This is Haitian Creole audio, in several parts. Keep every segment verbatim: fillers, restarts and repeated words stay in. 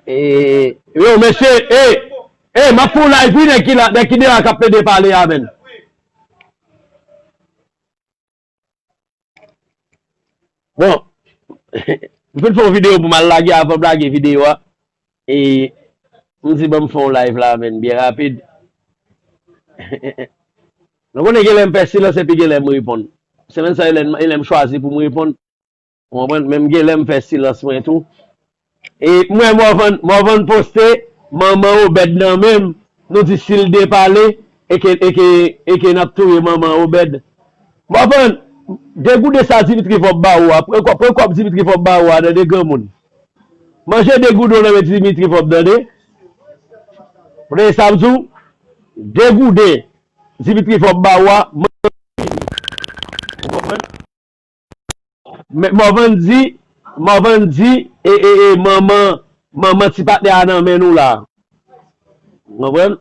E, yo, mesye, e, e, m ap fè yon live, wi, nèg ki la, nèg ki deyò a k ap plede pale a, menm. Bon, m fin fè yon videyo pou m al lage, avan m lage videyo a. E, m di, "Ban m fè yon live la, menm, byen rapid." Nou konnen gen lè m fè silans epi gen lè m reponn. Semèn sa, e lè m, e lè m chwazi pou m reponn. Ou konprann? Men m gen lè m fè silans mwen tou. E m wè Morvan, Morvan poste, manman Obed nan men m, nou di si l depale, e ke, e ke, e ke n ap touye manman Obed. Morvan, degoude sa Dimitri Vorbe ba ou a, pran kòb, pran kòb Dimitri Vorbe ba ou a, tande granmoun. Manje degoude w nan men Dimitri Vorbe, tande. Ou tande sa m di w? Degoude Dimitri Vorbe ba ou a, manje. Ou konprann? Men Morvan di, Morvan di, e, e, e, manman, manman ti patnè a nan men nou la. Ou konprann?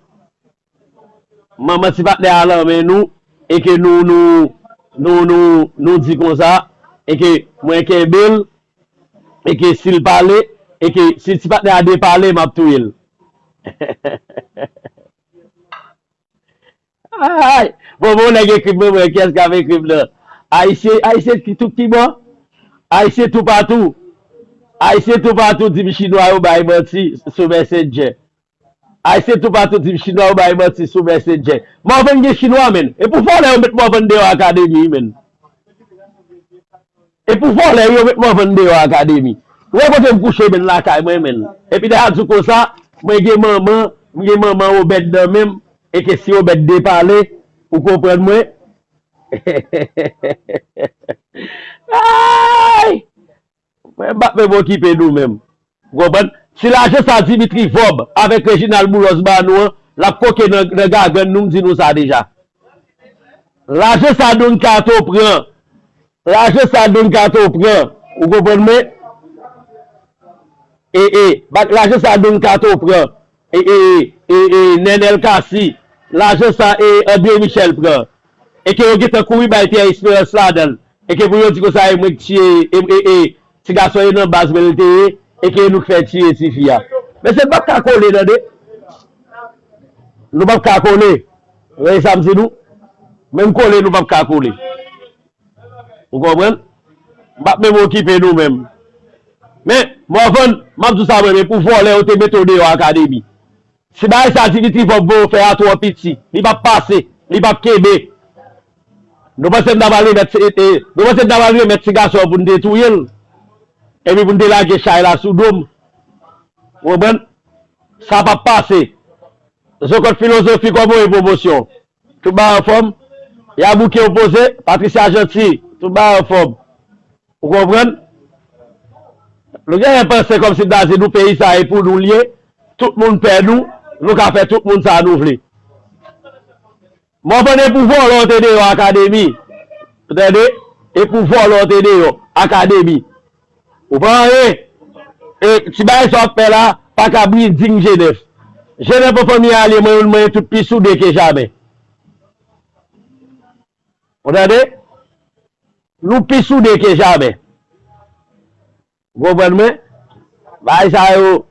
Manman ti patnè a nan men nou, e ke nou, nou, nou, nou, nou di konsa, e ke mwen kenbe l, e ke si l pale, e ke si ti patnè a depale, m ap touye l. Ay! Bon, bon, nèg ekri m, mwen, kiyès k ap ekri m nan? Ayisyen, Ayisyen ki tout ki bò? Ayisyen toupatou. Ayisyen toupatou di m chinwa yo bay manti sou Messenger. Ayisyen toupatou di m chinwa yo bay manti sou Messenger. Morvan gen chinwa, menm. E pou vòlè yo met Morvan deyò akademi, menm. E pou vòlè yo met Morvan deyò akademi. Ou wè kote m kouche menm lakay mwen menm. Epi dayè di w konsa, mwen gen manman, m gen manman Obed nan men m, e ke si Obed depale, ou konprann mwen? Ay! Mwen m p ap menm okipe nou menm. Ou konprann? Si lajan sa Dimitri Vorbe avèk Reginald Boulos ba nou an, l ap koke nan, nan gagàn nou, m di nou sa deja. Lajan sa Don Kato pran, lajan sa Don Kato pran, ou konprann mwen? E, e, bak lajan sa Don Kato pran, e, e, e, e, Nenel Cassy, lajan sa, e, André Michel pran, e ke yo gentan kouri bay Pierre Espérance ladan l, e ke pou yo di konsa, e mwen k tiye, e, e, e, ti gason e nan baz mwen l te ye, e ke nou k fè tiye tifi a. Mesye, n p ap ka kole, tande. Nou p ap ka kole. Ou wè sa m di nou? Menm kole, nou p ap ka kole. Ou konprann? M p ap menm okipe nou menm. Men, Morvan, m ap di w sa mwen, men pou vòlè yo te mete w deyò akademi. Si bagay sa Dimitri Vorbe voye w fè a twò piti, li p ap pase, li p ap kenbe. Nou panse n ta pral remèt, e, e, nou panse n ta pral remèt ti gason an pou n te touye l? Epi pou n te lage chay la sou do m? Ou konprann? Sa p ap pase. Zokòt Filozofi kòman w ye pwomosyon? Tout bagay anfòm. Yabouke opoze, Patricia Jeanty, tout bagay anfòm. Ou konprann? Nou genlè panse kòmsi n ta di nou peyi sa e pou nou l ye, tout moun pè nou, nou ka fè tout moun sa nou vle. Morvan, e pou vòlè w te deyò akademi. Ou tande? E pou vòlè w te deyò akademi. Ou pa anyen. E ti bagay sa w ap fè la, pa ka briding Jenèf. Jenèf an fanmi a li, mwen, mwen tout pi soude ke jamè. Ou tande? Nou pi soude ke jamè. Ou konprann mwen? Bagay sa yo.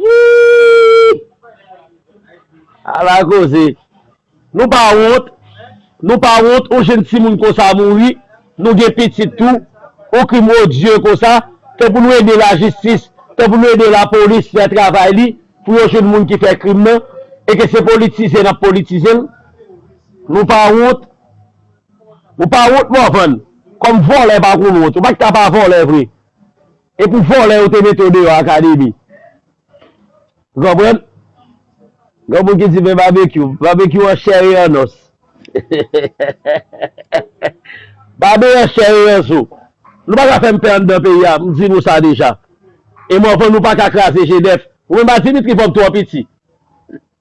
Yii! Ala koze. Nou pa wont. Nou pa wont, yon jenn timoun konsa mouri. Nou gen pitit tou. Yon krim odye konsa. Ke pou nou ede lajistis, ke pou nou ede lapolis fè travay li, pou yo jwenn moun ki fè krim nan, e ke se politize n ap politize l. Nou pa wont. Ou pa wont, Morvan? Kòm vòlè pa konn wont, ou pa t ka pa vòlè vre. E pou vòlè yo te mete w deyò akademi. Ou konprann? Gen moun ki di, "Men Babekyou, Babekyou an chè e an nòs." Babe an chè e an zo. Nou pa ka fè m pè anndan peyi a, m di nou sa deja. E Morvan, nou pa ka kraze Jenèf. Ou menm, ba Dimitri Vorbe twò piti.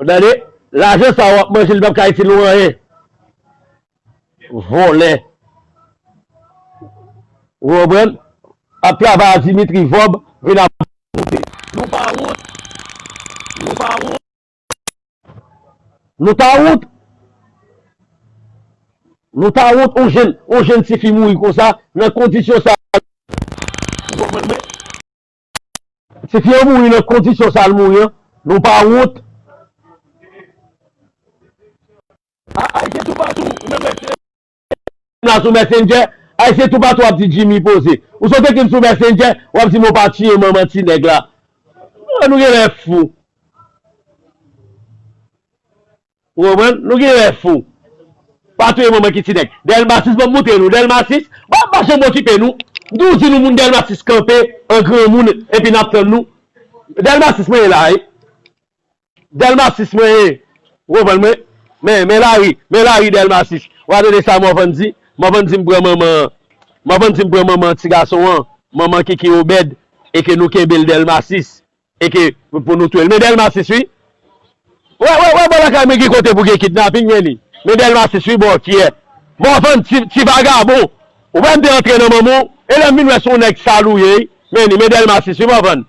Ou tande? Lajan sa w ap manje, li p ap ka itil ou anyen. Vòlè. Ou konprann? Ap travay a Dimitri Vorbe, vin ap monte. Nou pa wont. Nou pa wont. Nou ta wont. Nou ta wont, yon jenn, yon jenn tifi mouri konsa, nan kondisyon sa. Tifi an mouri nan kondisyon sa l mouri an. Nou pa wont. A, Ayisyen toupatou, ou menm wè se la sou Messenger, Ayisyen toupatou ap di Jimmy poze. Ou sot ekri m sou Messenger, w ap di m ou pa tiye manman ti nèg la. An nou genlè fou. Ou konprann? Nou genlè fou. Pa touye manman ki ti nèg. Dèlma sis, ban m montre nou. Dèlma sis, pa, pa janm okipe nou. M toujou di nou moun Dèlma sis kanpe an granmoun, epi n ap tann nou. Dèlma sis mwen ye la, wi. Dèlma sis mwen ye. Ou konprann mwen? Men, men lari, men lari Dèlma sis. W a tande sa Mòvann di? Mòvann di m pran manman, Mòvann di m pran manman ti gason an, manman Kiki Obèd, e ke nou kenbe l Dèlma sis, e ke pou nou touye l. Men Dèlma sis, wi. Wè, wè, wè, bò lakay mwen gen kote pou gen kidnaping, men li. Men Dèlma sis, wi, bò kyè. Mòvann, ti, ti vagabon. Ou wè m te antre nan manman w, e lè m vin wè se yon nèg sal ou ye, wi. Men li, men Dèlma sis, wi, Mòvann.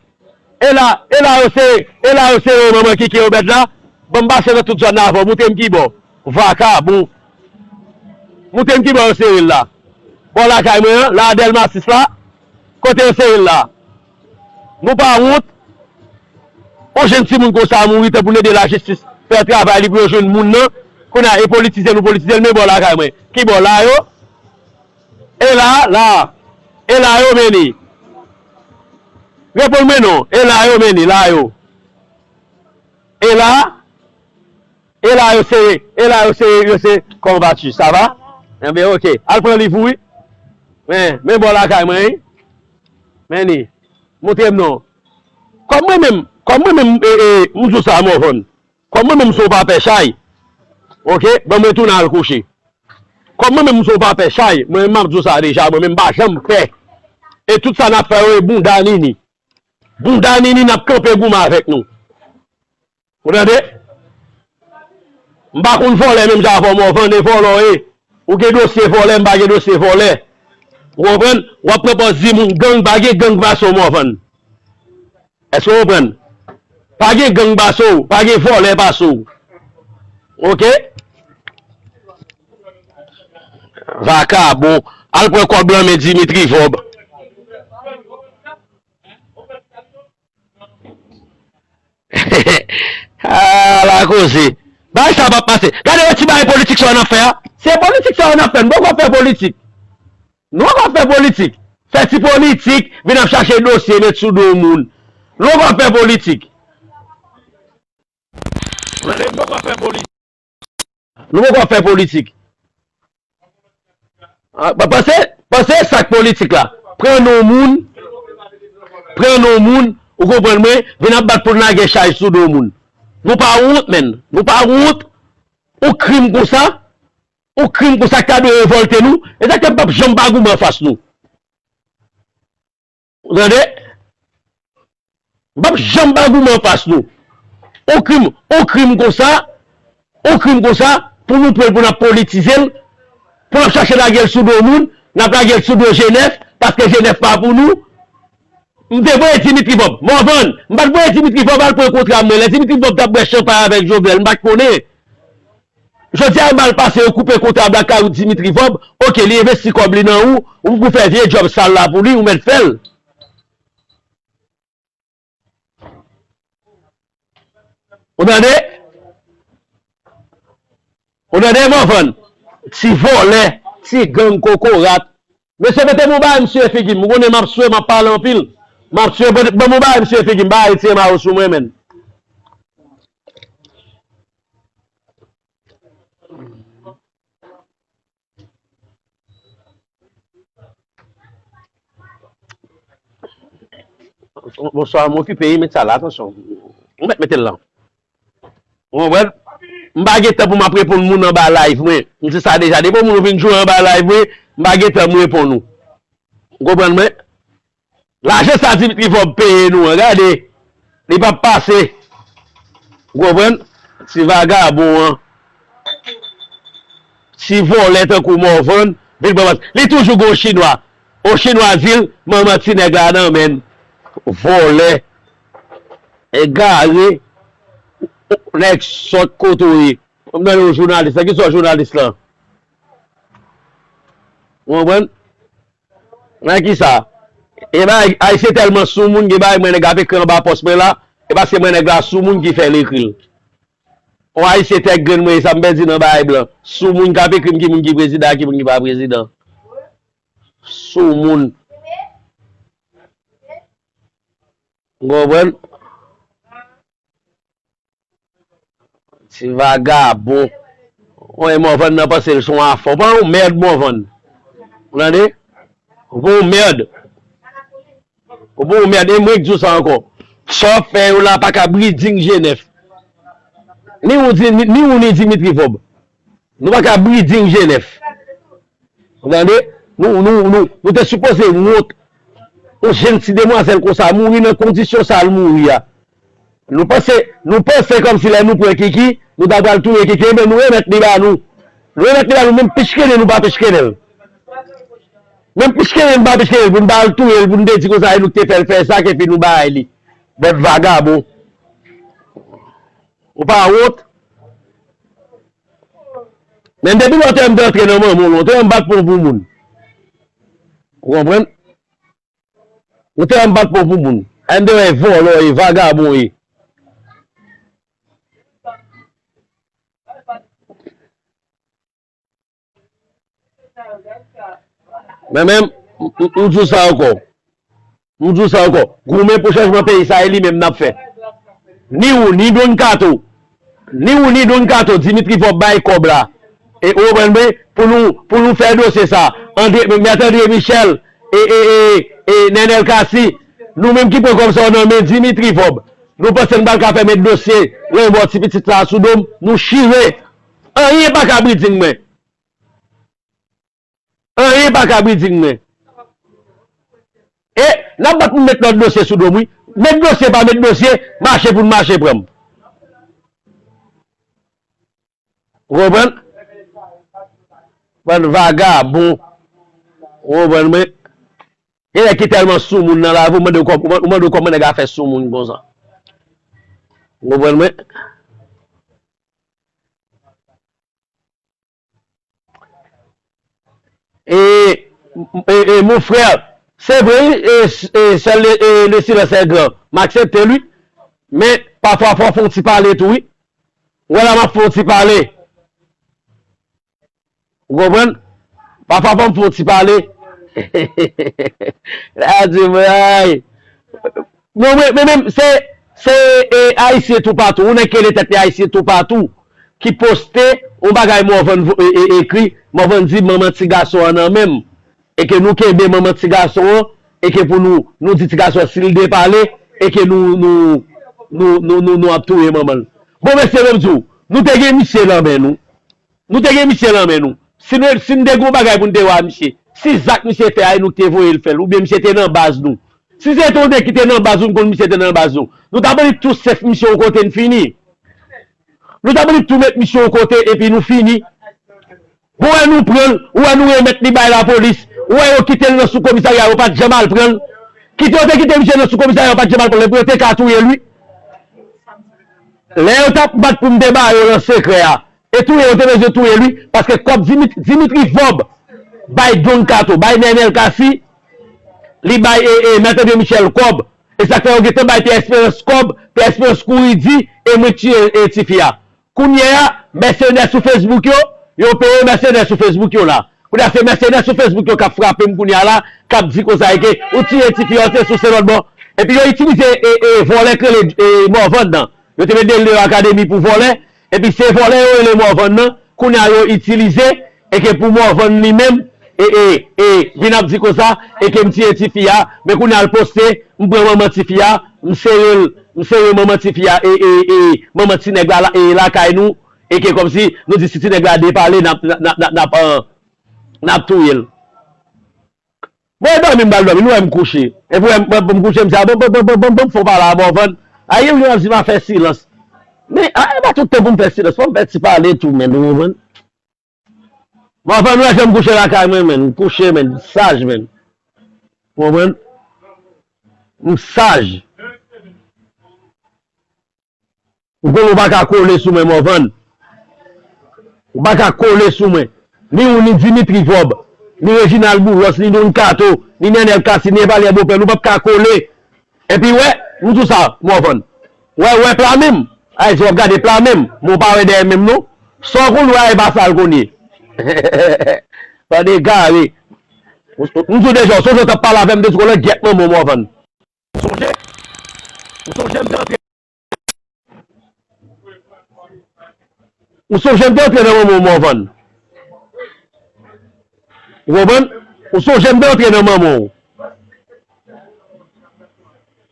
E la, e la yo sere, e la yo sere manman Kiki Obèd la. Ban m pase nan tout zòn nan avè w. Montre m ki bò. Vakabon. Montre m ki bò yo sere l la. Bò lakay mwen an, la Dèlma sis la. Kote yo sere l la. Nou pa wont. Yon jenn timoun konsa mouri, tanpri n ede lajistis fè travay li pou yo jwenn moun nan. Kounye a, e politize nou politize l, men bò lakay mwen. Ki bò la yo? E la, la. E la yo, men li. Reponn mwen non. E la yo, men li, la yo. E la, e la yo se, e la yo se, yo se, comment vas-tu? Ça va? Enben, oke. Al pran liv ou, wi. Men, men bò lakay mwen, wi. Men li. Montre m non. Kòm mwen menm, kòm mwen menm, e, e, m di w sa, Mòvann. Kòm mwen menm se yon papè chay. Oke? Ban mwen tounen al kouche. Kòm mwen menm m se yon papè chay, mwen menm m ap di w sa deja, mwen menm m pa janm pè. E tout sa n ap fè yo, e bounda nini. Bounda nini n ap kanpe goumen avèk nou. Ou tande? M pa konn vòlè menm jan avè w, Mòvann, e vòlè w ye. Ou gen dosye vòlè, m pa gen dosye vòlè. Ou konprann? W ap pran pòz di moun gang, pa gen gang pase w, Mòvann. Èske w konprann? Pa gen gang pase w, pa gen vòlè pase w. Oke? Vakabon. Al pran kòb lan men Dimitri Vòb. Ala koze. Bagay sa p ap pase. Gade yon ti bagay politik sa yo n ap fè a. Se politik sa yo n ap fè. Nou poko fè politik. Nou poko fè politik. Fè ti politik, vin ap chache dosye, met sou do moun. Nou poko fè politik. Nou poko fè politik. Nou poko ap fè politik. A, pa, panse, panse sa k politik la. Pran non moun, pran non moun, ou konprann mwen, vin ap bat pou n lage chay sou do moun. Nou pa wont, menn. Nou pa wont. Yon krim konsa, yon krim konsa k ta dwe revòlte nou. E sa k fè m p ap janm pa goumen anfas nou. Ou tande? M p ap janm pa goumen anfas nou. On krim, on krim konsa, on krim konsa, pou nou pran l, pou n ap politize l, pou n ap chache lage l sou do moun, n ap lage l sou do G nèf, paske G nèf pa pou nou. M te voye Dimitri Vòb. Mòvann, m pa t voye Dimitri Vòb al pran kontra mwen. Lè Dimitri Vòb t ap bwè chanpay avèk Jovenel, m pa t konnen. Jodi a, mal pase, yo koupe kontra Black Cayou Dimitri Vòb. Oke, li envesti kòb li nan ou, ou pou fè vye djòb sal la pou li, ou mèt fè l. Ou tande? Ou tande, Mòvann? Ti vòlè, ti gang kokorat. Mesye, mete m yon bagay m siye figi m. Ou konnen m ap swe, m ap pale anpil. M ap swe, ban, ban m yon bagay m siye figi m. Bagay tire mayo sou mwen, menn. Bonswa, m okipe, wi, met sa la, atansyon. Ou mèt mete l la. Ou konprann? M pa gen tan pou m ap reponn moun anba live mwen. M di sa deja. Depi yon moun vin jwe anba live mwen, m pa gen tan m reponn ou. Ou konprann mwen? Lajan sa Dimitri Vòb peye nou an, gade. Li p ap pase. Ou konprann? Ti vagabon an. Ti vòlè tankou Mòvann, vin pran mas. Li toujou gon chinwa. On chinwa di l, manman ti nèg la nan men l. Vòlè. Egare. Nèg sòt kote w ye. Fò m tande w jounalis la. Kisa w jounalis lan? Ou konprann? Nan kisa? E bagay, Ayisyen tèlman soumoun, gen bagay mwen nèg ap ekri anba pòs mwen la, e paske mwen nèg la soumoun ki fè l ekri l. On Ayisyen tèt grenn mwen, sa m pèdi nan bagay blan. Soumoun k ap ekri m ki moun ki prezidan ak ki moun ki pa prezidan. Soumoun. Ou konprann? Ti vagabon. Woy, Morvan nan panse l se yon afè. Ou pa yon mèd, Morvan. Ou tande? Ou pa yon mèd. Ou pa yon mèd. E mwen k di w sa ankò. Sa w ap fè yo la pa ka briding G nèf. Ni ou, ni, ni ou, ni Dimitri Vorbe. Nou pa ka briding G nèf. Ou tande? Nou, nou, nou, nou te sipoze wont. Yon jenn ti demwazèl konsa mouri nan kondisyon sa l mouri a. Nou panse, nou panse kòmsi lè nou pran Kiki, nou ta pral touye Kiki, ebyen nou remèt li ba nou. Nou remèt li ba nou, menm pichkene nou pa pichkene l. Menm pichkene nou pa pichkene l, pou n pa al touye l, pou n te di konsa, e nou k te fè l fè sa, epi nou bay li. Bèt vagabon. Ou pa wont? Men depi lontan m te antre nan manman w, lontan m bat pon pou moun. Ou konprann? Lontan m bat pon pou moun. M te wè vòlò e vagabon e. Men menm, m, m, m di w sa ankò. M di w sa ankò. Goumen pou chanjman peyi sa, e li menm n ap fè. Ni ou, ni Don Kato. Ni ou, ni Don Kato, Dimitri Vorbe bay kòb la. E ou konprann mwen, pou nou, pou nou fè dosye sa. André, Mèt André Michel, e, e, e, e Nenel Cassy, nou menm ki pran kòb sa yo nan men Dimitri Vorbe. Nou panse n pral ka fè met dosye lanmò ti pitit sa a sou do m, nou chire. Anyen pa ka briding mwen. Anyen pa ka briding mwen. E, n ap bat pou met lòt dosye sou do m, wi. Met dosye pa met dosye, mache pou n mache pran m. Ou konprann? Bann vagabon. Ou konprann mwen? Gen nèg ki tèlman soumoun nan lavi, ou mande w kòm-, ou mande w kòman nèg la fè soumoun konsa. Ou konprann mwen? E, e, e, mon frè, se vre, wi, e, e, sèl le, e, le silence est grand. M aksepte l, wi. Men, pafwa, fò w fè yon ti pale tou, wi. Ou wè la, m ap fè yon ti pale. Ou konprann? Pafwa, fò m fè yon ti pale. La di mwen, ay. Non, men, men menm, se, se, e, Ayisyen toupatou. Ou nan kele tèt li Ayisyen toupatou ki poste yon bagay Morvan vo-, e, e, ekri. Morvan di, manman ti gason an nan men m. E ke nou kenbe manman ti gason an. E ke pou nou, nou di ti gason an, si l depale, e ke nou, nou, nou, nou, nou, nou ap touye manman l. Bon, mesye, ban m di w, nou te gen misye nan men nou. Nou te gen misye nan men nou. Si nou, si n te gen yon bagay pou n te wè a misye, si zak misye fè a, e nou k te voye l fè l, oubyen misye te nan baz nou. Si se te yon nèg ki te nan baz nou, n konn misye te nan baz nou. Nou t ap annik tou sèf misye yon kote n fini. Nou t ap annik tou met misye yon kote epi nou fini. Bon, wè nou pran l, ou wè nou remèt li bay lapolis, ou wè yo kite l nan sou komisarya, yo pa t janm al pran l. Kite yo te kite misye nan sou komisarya, yo pa t janm al pran l, epi yo te ka touye l, wi. Lè yo t ap bat pou m te ba yo nan sekrè a, e touye yo te bezwen touye l, wi, paske kòb Dimit-, Dimitri Vorbe bay Don Kato, bay Nenel Cassy, li bay, e, e, Mèt André Michel kòb. E sa k fè yo gentan bay Pierre Espérance kòb, Pierre Espérance kouri di, e mwen k tiye, e, tifi a. Kounye a, mèsenè sou Facebook yo, yo peye mèsenè sou Facebook yo la. Kounye a, se mèsenè sou Facebook yo k ap frape m kounye a la, k ap di konsa e ke ou tiye tifi a, ou te souse lòt bò. Epi yo itilize, e, e, vòlè k rele, e, Morvan nan. Yo te met Delneo Academy pou vòlè. Epi se vòlè yo rele Morvan nan, kounye a yo itilize, e ke pou Morvan li menm, e, e, e, vin ap di konsa, e ke m tiye tifi a, men kounye a l poste, m pran manman tifi a, m sere l, m sere manman tifi a, e, e, e, manman ti nèg la, la, e lakay nou, e ke kòmsi nou di si ti nèg la depale, n ap, n ap, n ap, n ap, euh, n ap touye l. Mwen dòmi, m pral dòmi, nou wè m kouche. Epi wè m, m, m kouche, m di, a, bon, bon, bon, bon, bon, bon, fò m pale a Morvan. A, Youri ap di m a fè silans. Men, a, e pa tout tan pou m fè silans, fò m fè ti pale tou, men, ou konprann? Morvan, ou wè jan m kouche lakay mwen, men, m kouche, men, m saj, men. Ou konprann? M saj. Ou konn ou pa ka kole sou mwen, Morvan. Ou pa ka kole sou mwen. Ni ou, ni Dimitri Vorbe, ni Reginald Boulos, ni Don Kato, ni Nenel Cassy, ni Evalière Beaupeuple, nou p ap ka kole. Epi wè, m di w sa, Morvan. Wè, wè pla menm. Ay, si w ap gade pla menm, men w pa wè dèyè menm non. Sa w konn wè a, e pa sa l konn ye. Tande gare. M di w deja, w sonje w t ap pale avè m de ti kolè, gyèt manman w, Morvan. Ou sonje? Ou sonje m te antre Ou sonje m te antre nan manman w, Morvan? Ou konprann? Ou sonje m te antre nan manman w?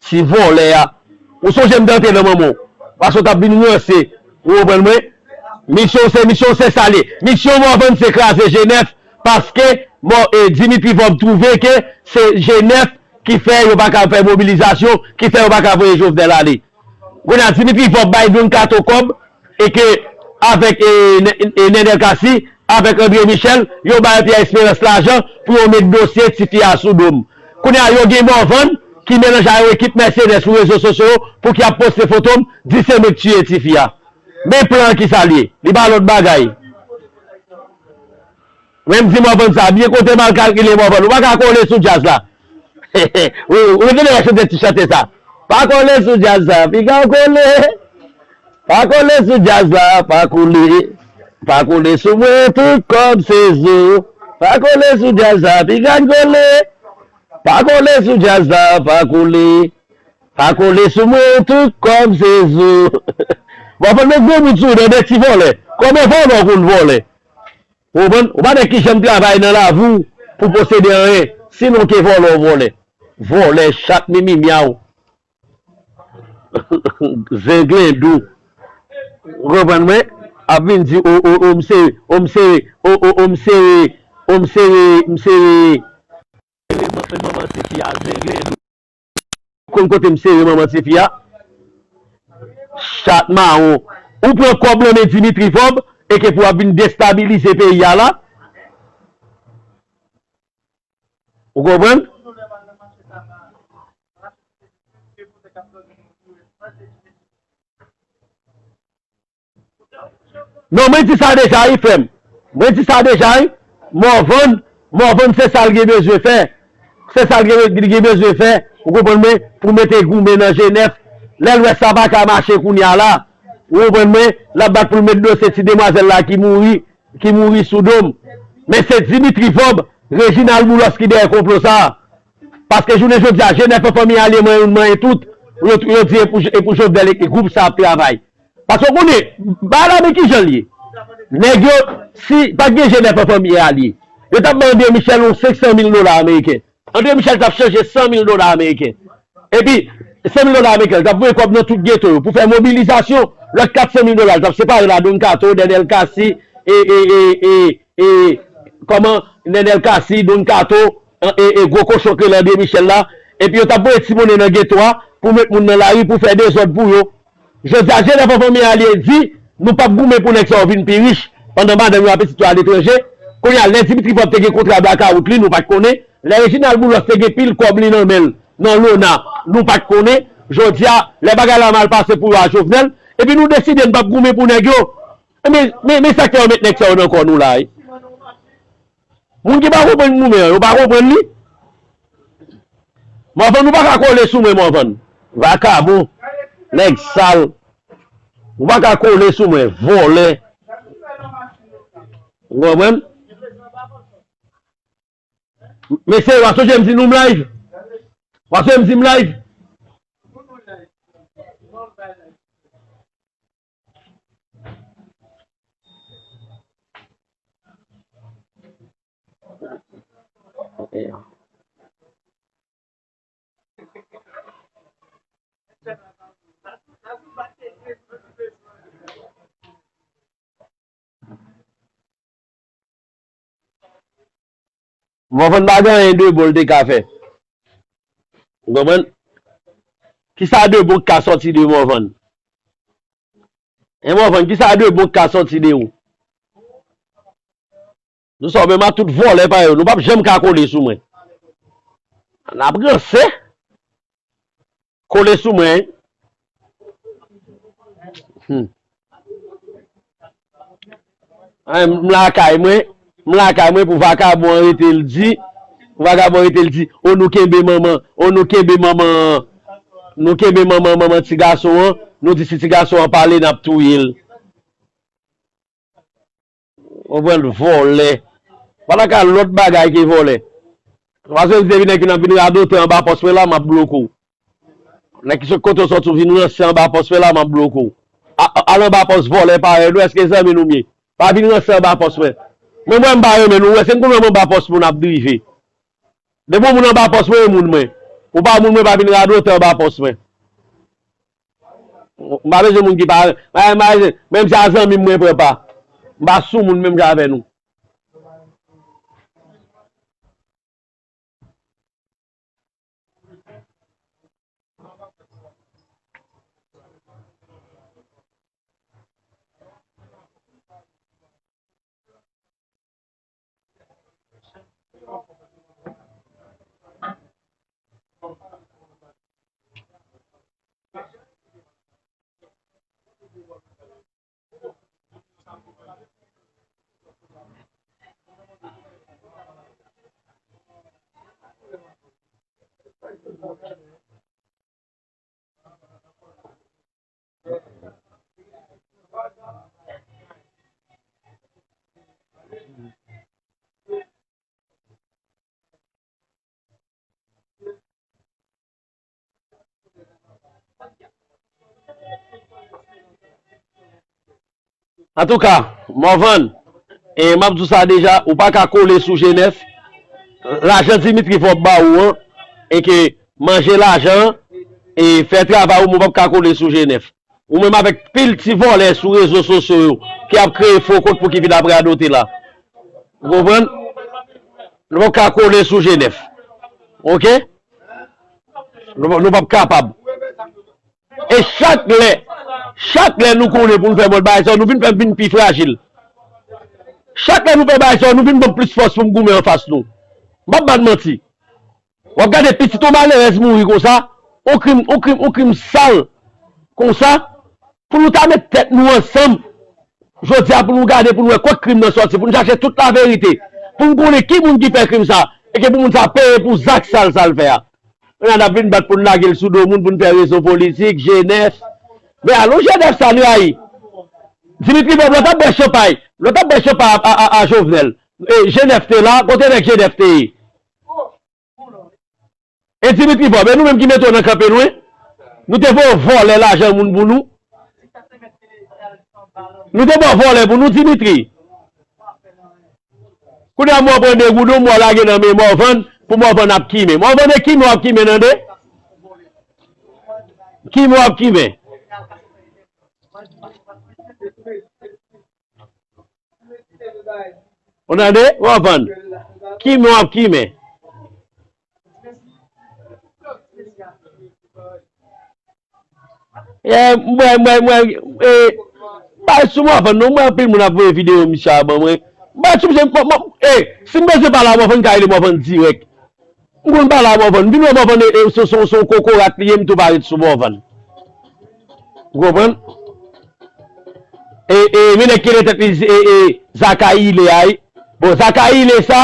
Ti vòlè a. Ou sonje m te antre nan manman w? Paske w t ap vin ranse. Ou konprann mwen? Misyon w se, misyon w se sa l ye. Misyon Morvan se kraze G nèf paske, bon, e, Dimitri Vorbe twouve ke se G nèf ki fè yo pa ka fè mobilizasyon, ki fè yo pa ka voye Jovenel ale. Kounye a, Dimitri Vorbe bay Don Kato kòb, e ke avèk, e, Nen-, e, Nenel Cassy, avèk André Michel, yo bay Pierre Espérance lajan pou yo met dosye tifi a sou do m. Kounye a, yo gen Morvan ki melanje a yon ekip mèsenè sou rezo sosyo yo pou ki ap poste foto m, di se mwen k tiye tifi a. Men plan an ki sa l ye? Li pa lòt bagay. Men m di Morvan sa, byen kote m al kalkile Morvan, ou pa ka kole sou djaz la. Wi, ou genlè wè chante ti chante sa. Pa kole sou djaz la, piga w kole. Pa kole sou djaz la, pa kole. Pa kole sou mwen, tout kòb se zo. Pa kole sou djaz la, piga n kole. Pa kole sou djaz la, pa kole. Pa kole sou mwen, tout kòb se zo. Morvan met gwo bout sou ou, tande ti vòlè. Konbyen vòlè w konn vòlè? Ou konprann? Ou pa nèg ki janm travay nan lavi w pou posede anyen. Sinon ke vòlè w vòlè. Vòlè, chat, mimi myaw. Zenglendo. Ou konprann mwen? Ap vin di, o, o, o, m sere, o, m sere, o, o, o, m sere, o, m sere, m sere. Manman tifi a, Zenglendo. Konn kote m sere manman tifi a? Chat mawon. Ou pran kòb nan men Dimitri Vorbe e ke pou w ap vin destabilize peyi a la? Ou konprann? Non, mwen di sa deja wi, frè m. Mwen di sa deja wi. Morvan, Morvan se sa l gen bezwen fè. Se sa l gen, li gen bezwen fè, ou konprann mwen, pou mete goumen nan G nèf. Lè l wè sa pa ka mache kounye a la, ou konprann mwen, l ap bat pou l met dosye ti demwazèl la ki mouri, ki mouri sou do m. Men se Dimitri Vorbe, Reginald Boulos ki dèyè konplo sa a. Paske jounen jodi a, G nèf an fanmi alye manyen youn manyen tout, yo, yo di e pou, e pou Jovenel e gwoup sa ap travay. Paske w konnen, bagay la men kijan l ye. Nèg yo, si pa t gen G nèf an fanmi alye, yo t ap bay André Michel yon senk san mil dola ameriken. André Michel t ap chanje san mil dola ameriken. Epi, san mil dola ameriken, l t ap voye kòb nan tout geto yo pou fè mobilizasyon. Lòt kat san mil dola, l t ap separe l a Don Kato, Nenel Cassy, e, e, e, e, e, kòman, Nenel Cassy, Don Kato, e, e, gwo kochon k rele André Michel la. Epi yo t ap voye ti monnen nan geto a pou met moun nan lari pou fè dezòd pou yo. Jodi a, G nèf an fanmi alye di, nou p ap goumen pou nèg sa yo vin pi rich, pandan madanm yo a pitit yo aletranje. Kounye a, lè Dimitri Vorbe te gen kontra blakawout li, nou pa t konnen. Lè Reginald Boulos te gen pil kòb li nan men l, nan Lona, nou pa t konnen. Jodi a, lè bagay la mal pase pou yo a Jovenel, epi nou deside n p ap goumen pou nèg yo. Men, men, men sa k fè yo met nèg sa yo nan kò nou la, wi. Moun ki pa konprann goumen an, yo pa konprann li. Morvan, ou pa ka kole sou mwen, Morvan. Vakabon. Nèg sal. Ou pa ka kole sou mwen, vòlè. Ou konprann? Mesye, w a sonje m di nou m live? W a sonje m di m live? Morvan pa gen anyen de bon l te ka fè. Ou konprann? Kisa de bon k ka sòti de Morvan? Hein, Morvan, kisa de bon k ka sòti de ou? Nou sa menm a tout vòlè pa yo, nou p ap janm ka kole sou mwen. N ap ranse. Kole sou mwen. Hmm. An, m lakay mwen, m lakay mwen pou vakabon an rete l di, pou vakabon an rete l di, o nou kenbe manman, o nou kenbe manman, nou kenbe manman, manman ti gason an, nou di si ti gason an pale n ap touye l. Konprann, vòlè. Pa ta ka lòt bagay ke vòlè. Paske m te vin nèg ki nan vin radote anba pòs mwen la, m ap bloke w. Nèg ki sot kote w sòti w vin ranse anba pòs mwen la, m ap bloke w. A- a- Al anba pòs vòlè parèy nou, èske zanmi nou m ye? Pa vin ranse anba pòs mwen. Mwen, mwen m pa renmen nou, w wè se m konn wè m anba pòs moun ap drive. Depi yon moun anba pòs mwen, e moun mwen. Ou pa moun mwen, pa vin radote anba pòs mwen. M pa bezwen moun ki pa, pa, pa, menm si a zanmi m mwen pran pa. M pa sou moun menm jan avè nou. Antouka, Morvan, e, m ap di w sa deja, ou pa ka kole sou G nèf. Lajan Dimitri Vorbe ba ou an, e ke manje lajan an, e fè travay ou, men w p ap ka kole sou G nèf. Ou menm avèk pil ti vòlè sou rezo sosyo yo ki ap kreye fo kont pou ki vin ap radote la. Ou konprann? Nou p ap ka kole sou G nèf. Oke? Nou, nou p ap kapab. E chak lè, chak lè nou konnen pou nou fè mòd bagay sa yo, nou vin fè m vin pi frajil. Chak lè nou fè bagay sa yo, nou vin ban m plis fòs pou m goumen anfas nou. M p ap ba n manti. W ap gade pitit yon malerèz mouri konsa, yon krim, yon krim, yon krim sal konsa, pou nou ta met tèt nou ansanm, jodi a pou nou gade, pou nou wè kot krim nan sòti, pou nou chache tout laverite, pou nou konnen ki moun ki fè krim sa, e ke pou moun sa peye pou zak sal sa l fè a. Kounye a n ap vin bat pou n lage l sou do moun, pou n fè rezon politik, G nèf. Men alò G nèf sa n rayi. Dimitri Vorbe, lè w t ap bwè chanpay, lè w t ap bwè chanpay a, a, a, a Jovenel. E, G nèf te la, kote nèg G nèf te ye? E Dimitri Vorbe, e nou menm ki mete w nan kanpe nou, wi. Nou te voye w vòlè lajan moun pou nou. Nou te ba w vòlè pou nou, Dimitri. Kounye a, mwen pran de goudon, mwen lage nan men Morvan, pou Morvan ap kimen. Morvan, e kimen w ap kimen, tande? Kimen w ap kimen. Ou tande? Morvan. Kimen w ap kimen. E, mwen, mwen, mwen, e, bay sou Morvan, non, mwen anpil moun ap voye videyo misye a ban mwen. Bay sou misye, mwen, mwen, e, si m bezwen pale a Morvan, m ka rele Morvan dirèk. M konn pale a Morvan. M vin wè Morvan, e, e, se, se, se yon kokorat li ye, m tou pa ret sou Morvan. Ou konprann? E, e, men nèg ki rele tèt li, e, e, Zakayi Ile a, wi. Bon, Zakayi Ile sa,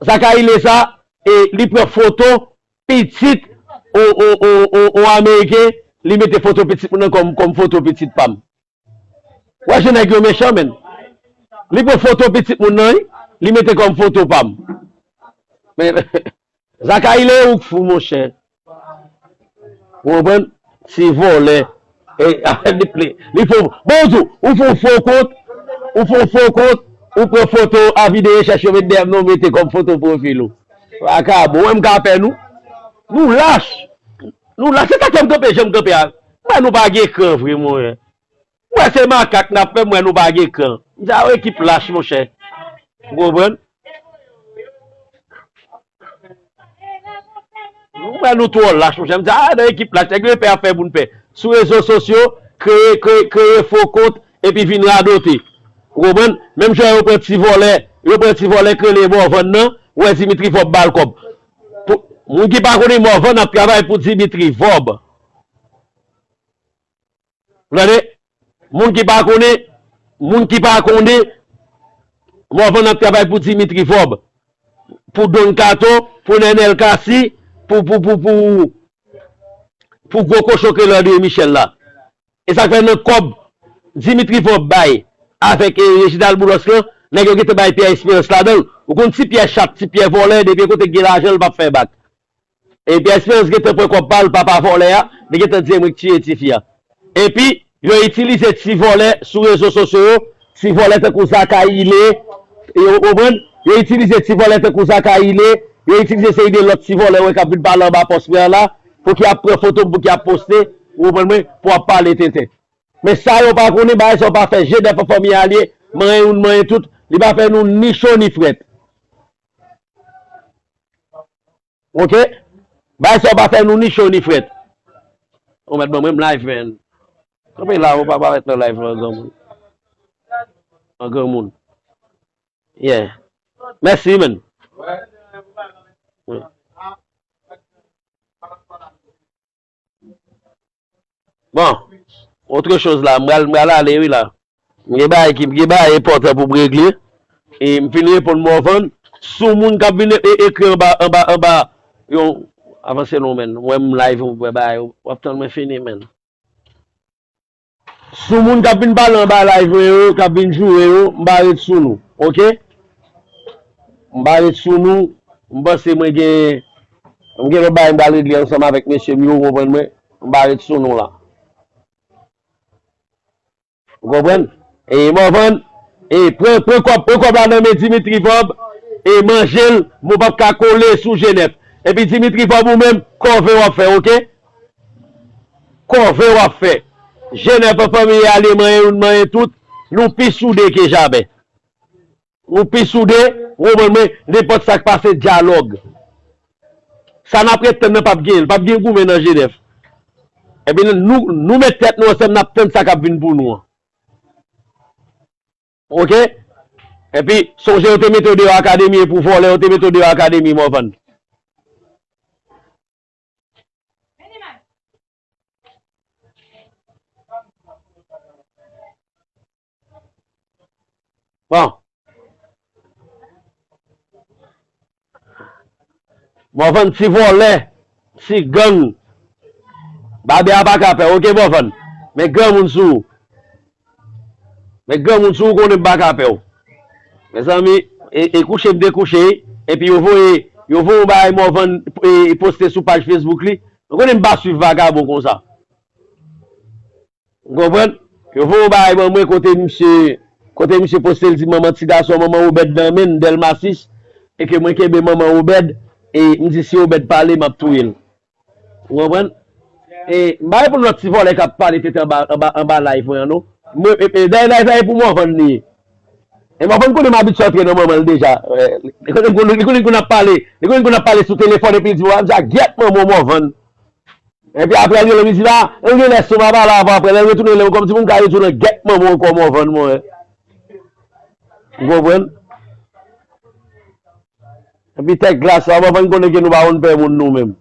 Zakayi Ile sa, e, li pran foto pitit, o, o, o, o, o Ameriken, li mete foto pitit moun nan kòm, kòm foto pitit pa m. Wè jan nèg yo mechan, menn. Li pran foto pitit moun nan, wi, li mete kòm foto pa m. Men, Zakayi Ile ou k fou, monchè. Ou konprann? Ti vòlè. E, li, li, li fo. Bon, ou di, ou fè yon fo kont, ou fè yon fo kont, ou pran foto avi de rechèch yo met dèyè m nan, ou mete kòm foto pwofil ou. Vakabon, ou wè m ka pè nou? Nou lach. Nou lach. Se sa k fè m kanpe jan m kanpe a. Mwen, nou pa gen kran vre, monchè. M wè se makak n ap fè, m wè nou pa gen kran. M di a, ekip lach, monchè. Ou konprann? M wè nou twò lach, monchè. M di a, nan ekip lach, nèg yo pè ap fè moun pè. Sou rezo sosyo, kreye, kreye, kreye fo kont, epi vin radote. Ou konprann? Menm jan yo pran ti vòlè, yo pran ti vòlè k rele Morvan nan, ou wè Dimitri Vorbe ba l kòb. Pou, moun ki pa konnen Morvan ap travay pou Dimitri Vorbe. Ou tande? Moun ki pa konnen, moun ki pa konnen, Morvan ap travay pou Dimitri Vorbe, pou Don Kato, pou Nenel Cassy, pou, pou, pou, pou, pou gwo kochon ke Landry Michel la. E sa k fè nan kòb Dimitri Vorbe bay avèk, e, Reginald Boulos lan, nèg yo gentan bay Pierre Espérance ladan l. Ou konn ti Pierre chat, ti Pierre vòlè, depi kote k gen lajan, l p ap fè bak. E Pierre Espérance gentan pran kòb pa l, papa vòlè a, li gentan di e mwen k tiye tifi a. Epi, yo itilize ti vòlè sou rezo sosyo yo, ti vòlè tankou Zakayile, yo konprann? Yo itilize ti vòlè tankou Zakayile, yo itilize seri de lòt ti vòlè wè k ap vin pale anba pòs mwen an la, pou ki ap pran foto m, pou ki ap poste, ou konprann mwen, pou ap pale tenten. Men sa yo pa konnen, bagay sa yo pa fè G nèf an fanmi a l ye, manyen youn, manyen tout, li pa fè nou ni cho ni frèt. Oke? Bagay sa yo pa fè nou ni cho ni frèt. Ou mèt ban mwen m live, man. Kanpe la, ou pa parèt nan live lan, granmoun. An granmoun. Yeah. Mèsi, man. Wi. Bon, autre chose la, m pral, m pral ale wi la. M gen bagay ki, m gen bagay enpòtan pou m regle. E m fin reponn Morvan. Si yon moun k ap vin e, e, ekri anba, anba, anba, yon, avanse non, man. Mwen, m live, ou wè bagay, w ap tann mwen fini, man. Si yon moun k ap vin pale anba live mwen yo, k ap vin joure yo, m pa ret sou nou, oke? M pa ret sou nou, m panse mwen gen, m gen lòt bagay m pral regle ansanm avèk mesye m yo, ou konprann mwen? M pa ret sou nou la. Ou konprann? E Morvan, e pran, pran kòb, pran kòb la nan men Dimitri Vorbe, e manje l, men w p ap ka kole sou G nèf. Epi Dimitri Vorbe ou menm, kòve w ap fè, oke? Kòve w ap fè. G nèf an fanmi a li manyen youn manyen tout, nou pi soude ke jamè. Nou pi soude, ou konprann mwen, nenpòt sa k pase dyalòg. Sa n ap ret tann nan p ap genyen, p ap gen goumen nan G nèf. Epi nou, nou met tèt nou ansanm, n ap tann sa k ap vin pou nou an. Oke? Epi, sonje yo te mete w deyò akademi, e pou vòlè yo te mete w deyò akademi, Morvan. Bon. Morvan ti vòlè, ti gang. Babè a pa ka pè w, oke, Morvan? Men granmoun sou ou. Men granmoun sou ou konnen m pa ka pè w. Mezanmi, e, e kouche m te kouche, epi yo voye, yo voye yon bagay Morvan, e, poste sou paj Facebook li. Ou konnen m pa swiv vagabon konsa. Ou konprann? Yo voye yon bagay ban mwen kote misye, kote misye poste l di manman ti gason manman Obed nan men l, Dèlma sis, e ke mwen kenbe manman Obed, e m di si Obed pale, m ap touye l. Ou konprann? E m pa reponn lòt ti vòlè k ap pale tete anba, anba, anba live mwen an, non. Mwen, e, e, dayè live la e pou Morvan li ye. E Morvan konnen m abitye antre nan manman l deja. E, li konnen, li konnen, li konnen kounye ap pale, li konnen kounye ap pale sou telefòn epi li di, "Wa, m sa gyèt manman w, Morvan." Epi apre, l rele m, li di, "La, m gen lè sou m ap pale avè w apre." Lè l retounen, lè m kòmsi pou m ka retounen gyèt manman w ankò, Morvan mwen. Ou konprann? Epi tèt glas la, Morvan konnen ke nou pa konn pè moun nou menm.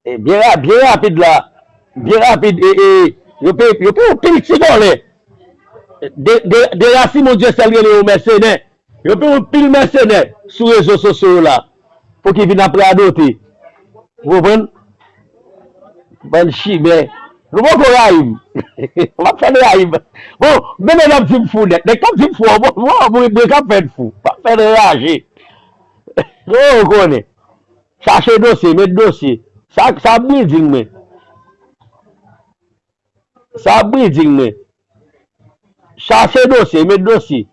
E byen ra-, byen rapid la, byen rapid, e, e, yo pe, yo pe yon pil ti vòlè. De, de, de Rasimon Dyesèl rele yo mèsenè. Yo pe yon pil mèsenè sou rezo sosyo yo la. Pou ki vin ap radote. Ou konprann? Bann chimè. Nou poko rayi m. M ap fè n rayi m. Bon, men nèg ap di m fou nèt. Nèg k ap di m fou an, bon, bon, bon, mwen k ap fè n fou. M ap fè n raje. Ou konnen. Chache dosye, met dosye. Sa, sa ap breeding mwen. Sa ap breeding mwen. Chache dosye, met dosye.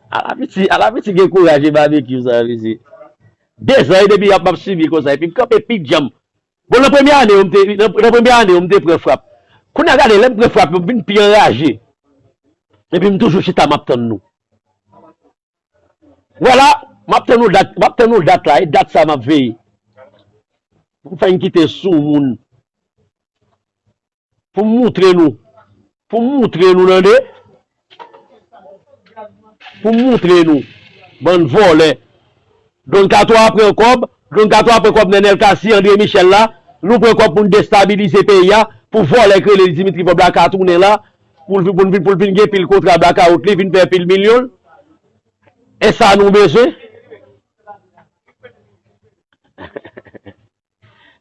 Ala piti, ala piti gen kouraj e babekyou sa, mesye. De zan e depi y ap m ap sibi konsa, epi m kanpe pi djanm. Bon, nan premye ane yo, m te, nan, nan premye ane yo, m te pran frap. Kounye a gade, lè m pran frap yo, m vin pi anraje. Epi m toujou chita, m ap tann nou. Vwala, m ap tann yon dat, m ap tann yon dat la, e dat sa m ap veye. Pou m fè n kite soumoun. Pou m moutre nou. Pou m moutre nou, tande. Pou m moutre nou. Bann vòlè. Don Kato a pran kòb, Don Kato a pran kòb Nenel Cassy, André Michel la, Nou pran kòb pou n destabilize peyi a, pou vòlè k rele Dimitri Vorbe la ka tounen la, pou l, pou l vin, pou l vin gen pil kontra blakawout li, vin fè pil milyon. E sa nou bezwen?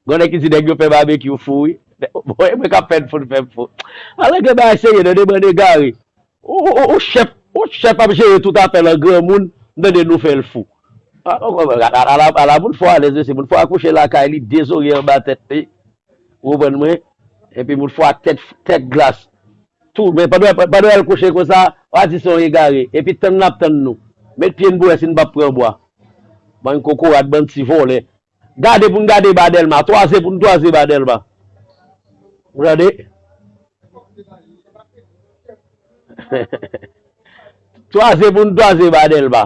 Gon nèg ki di nèg yo fè babekyou fou, wi. Bon, e mwen k ap fè n fou, n fè m fou. Alòske bagay serye, tande, bann egare. Ou, ou, ou, ou chèf, ou chèf ap jere tout afè l an granmoun, m tande nou fè l fou. A, a, a, a, ala, ala moun fò alèz, mesye. Moun fò akouche lakay li, dezorye anba tèt li. Ou konprann mwen? Epi moun fò ak tèt, tèt glas. Tou, men pandan, pandan l kouche konsa, w a di se yon egare. Epi tann l ap tann nou. Met pye n pou wè si n p ap pran bwa. Bann kokorat, bann ti vòlè. Gade pou n gade ba Dèlma. Twaze pou n twaze ba Dèlma. Ou tande? Twaze pou n twaze ba Dèlma.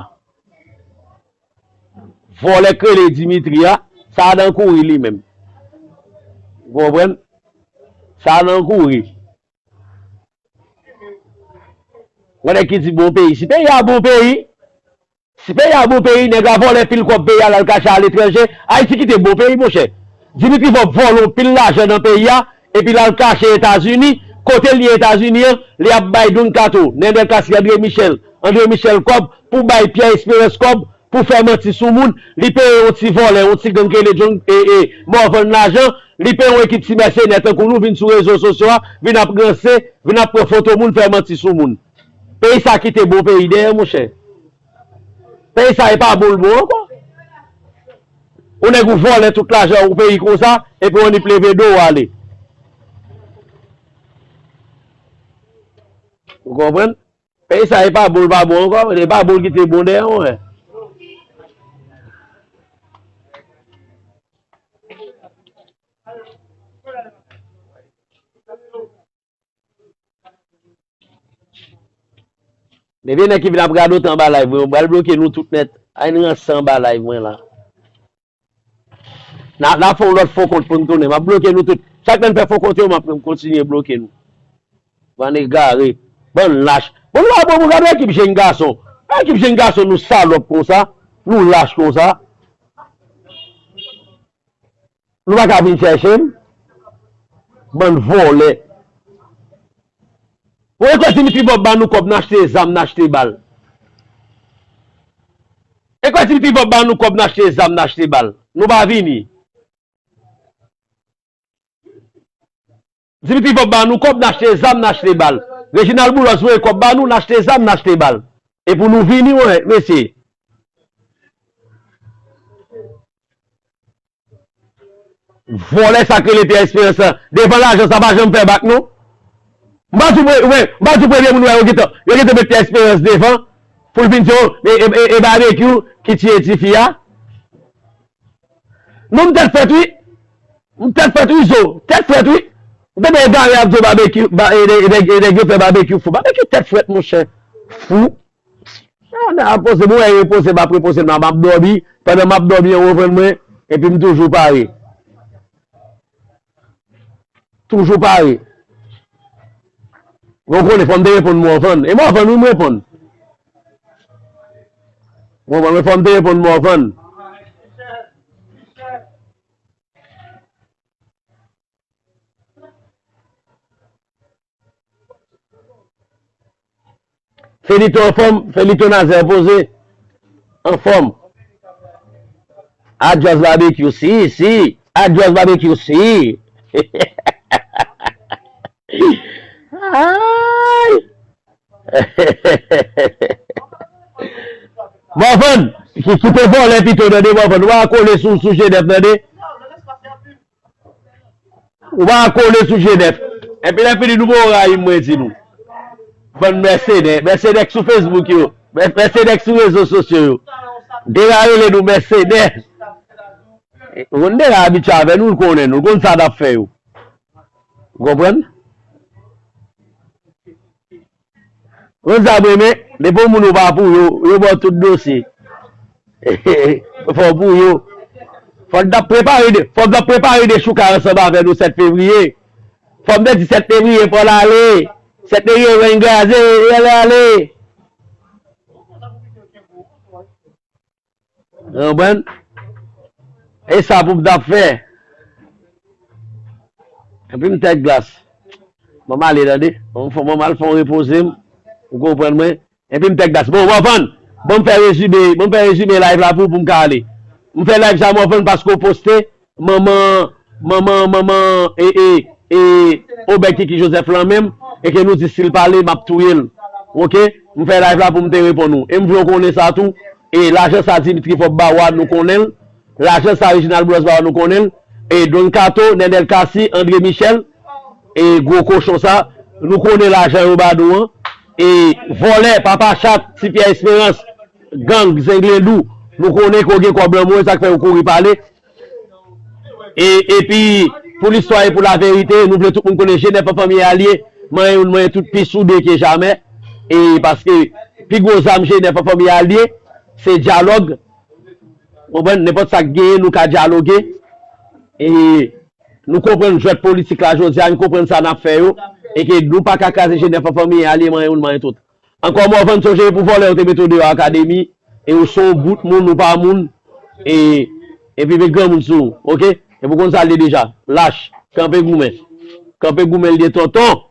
Vòlè k rele Dimitri a, sa nan kouri li menm. Ou konprann? Sa nan kouri. Gon nèg ki di bon peyi. Si peyi a bon peyi, si peyi a bon peyi, nèg la vòlè pil kòb peyi a, l al kache aletranje. Ayiti kite bon peyi, monchè. Dimitri Vorbe vòlè yon pil lajan nan peyi a, epi l al kache Etazini. Kote l ye Etazini an? Li ap bay Don Kato, Nenel Cassy, André Michel, André Michel kòb, pou bay Pierre Espérance kòb, pou fè manti sou moun. Li peye yon ti vòlè, yon ti gang k rele John, e, e, Morvan lajan. Li peye yon ekip ti mèsenè tankou nou vin sou rezo sosyo a, vin ap ranse, vin ap pran foto moun, fè manti sou moun. Peyi sa kite bon peyi dèyè, monchè. Peyi sa e pa bon l bon ankò. Ou nèg ou vòlè tout lajan ou peyi konsa, epi w annik leve do w ale. Ou konprann? Peyi sa e pa bon l pa bon ankò, e pa bon l kite bon dèyè, monchè. Depi nèg ki vin ap radote anba live mwen, mwen pral bloke nou tout nèt. Ay n ranse anba live mwen la. N a, n a fè yon lòt fo kont pou n tounen. M ap bloke nou tout. Chak lè n fè fo kont yo, m ap kontinye bloke nou. Bann egare. Bann lach. Bon, nou pa bon pou gade ekip jenn gason. Ekip jenn gason, nou salòp konsa. Nou lach konsa. Nou pa ka vin chèche m? Bann vòlè. Ou e kwè Dimitri Vorbe ba nou kòb n achte zam, n achte bal? E kwè Dimitri Vorbe ba nou kòb n achte zam, n achte bal? Nou pa vini. Dimitri Vorbe ba nou kòb n achte zam, n achte bal. Reginald Boulos voye kòb ba nou, n achte zam, n achte bal. E pou nou vini, wè, mesye. Vòlè sa k rele Pierre Espérance la. Devan lajan sa pa janm fè bak non. M pa di w pre-, ou wè, m pa di w premye moun wè yo gentan, yo gentan met Pierre Espérance devan pou l vin di w, e, e, e, e Babekyou ki tiye tifi a. Non, m tèt frèt wi. M tèt frèt wi, zo. Tèt frèt wi. M tande egare ap di w Babekyou, ba, e, e, e, e nèg yo fè Babekyou fou. Babekyou tèt frèt, monchè. Fou. Ah, nan ap poze, mwen repoze, m ap repoze, m ap dòmi. Pandan m ap dòmi, yo reprann mwen, epi m toujou pare. Toujou pare. Ou konnen, fò m te reponn Morvan. E Morvan, wi, m reponn. Morvan, fò m te reponn Morvan. Felito anfòm, Felito Nazaire poze. Anfòm. Adios Babekyou, si, si. Adios Babekyou, si. Ay. Morvan, ki, kite vòlè pito, tande, Morvan. Ou pa kole sou, sou G nèf, tande. Ou pa kole sou G nèf. Epi lè fini nou ba w rayi m, mwen di nou. Bann mèsenè, mèsenè k sou Facebook yo, mè-, mèsenè k sou rezo sosyo yo. Deja rele nou mèsenè. Ou konn deja abitye avè nou, l konnen nou, l konn sa n ap fè yo. Ou konprann? Konn sa mwen renmen, depi yon moun ou pa pou yo, yo ba w tout dosye. Fò w pou yo. Fò n t ap prepare de, fò n t ap prepare de chouka ansanm avè nou sèt fevriye. Fò m te di sèt fevriye fò l ale. Sèt fevriye ren graze, l ale. Ou konprann? E sa pou m t ap fè. Epi m tèt glas. Ban m ale, tande. Ban m fè, ban m al fè yon repoze m. Ou konprann mwen? Epi m tèt glas. Bon, Morvan, ban m fè rezime, ban m fè rezime live la pou, pou m ka ale. M fè live sa, Morvan, paske w poste manman, manman, manman, e, e, e, Obed Kiki Joseph lan menm, e ke nou di si l pale, m ap touye l. Oke? M fè live la pou m te reponn ou. E m vle w konnen sa tou. E lajan sa Dimitri Fòb ba w a, nou konnen l. Lajan sa Reginald Boulos ba w a, nou konnen l. E Don Kato, Nenel Cassy, André Michel, e gwo kochon sa, nou konnen lajan yo ba nou an. E vòlè, papa chat, Ti Pyè Esperans, gang, zenglendou, nou konnen ke w gen kòb lan men w, e sa k fè w kouri pale. E, epi, pou listwa e pou laverite, nou vle tout moun konnen G nèf an fanmi a l ye, manyen youn, manyen tout, pi soude ke jamè. E paske pi gwo zam G nèf an fanmi a l ye, se dyalòg. Konprann? Nenpòt sa k genyen, nou ka dyaloge. E nou konprann jwèt politik la jodi a, nou konprann sa n ap fè yo. E ke nou pa ka kraze G nèf an fanmi a l ye, manyen youn, manyen tout. Ankò Morvan, sonje pou vòlè yo te mete w deyò akademi, e ou se yon bout moun, ou pa moun, e, epi met granmoun sou ou, oke? Epi w konn sa l ye deja, lach, kanpe goumen. Kanpe goumen l ye tonton.